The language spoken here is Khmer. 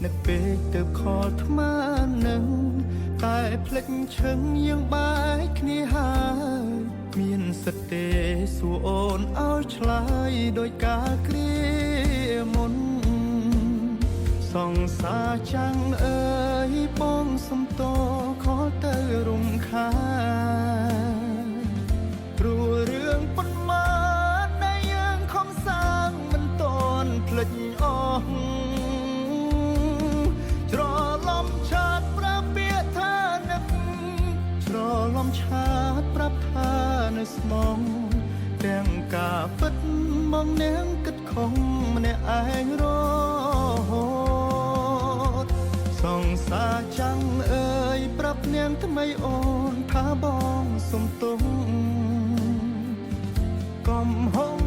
នឹកពេកទៅខលថ្មនឹងតែភ្លេចឈឹងយើងបែកគ្នាហើយមានសិទ្ធិទេសួរអូនឲ្យឆ្លើយដោយការគ្រាមុន សង្សារចាំងអើយបងសុំតខលទៅរំខានព្រោះរឿងប៉ុន្មានដែលយើងខំសាងមិនតន់ភ្លេចអស់ច្រឡំឆាតប្រាប់ពាក្យថានឹកច្រឡំឆាតប្រាប់ថានៅស្មងទាំងការពិតមកនាងគិតខំម្នាក់ឯងរហូតសង្សារចាំងអើយប្រាប់នាងថ្មីអូនថាបងសុំទុំកំហុង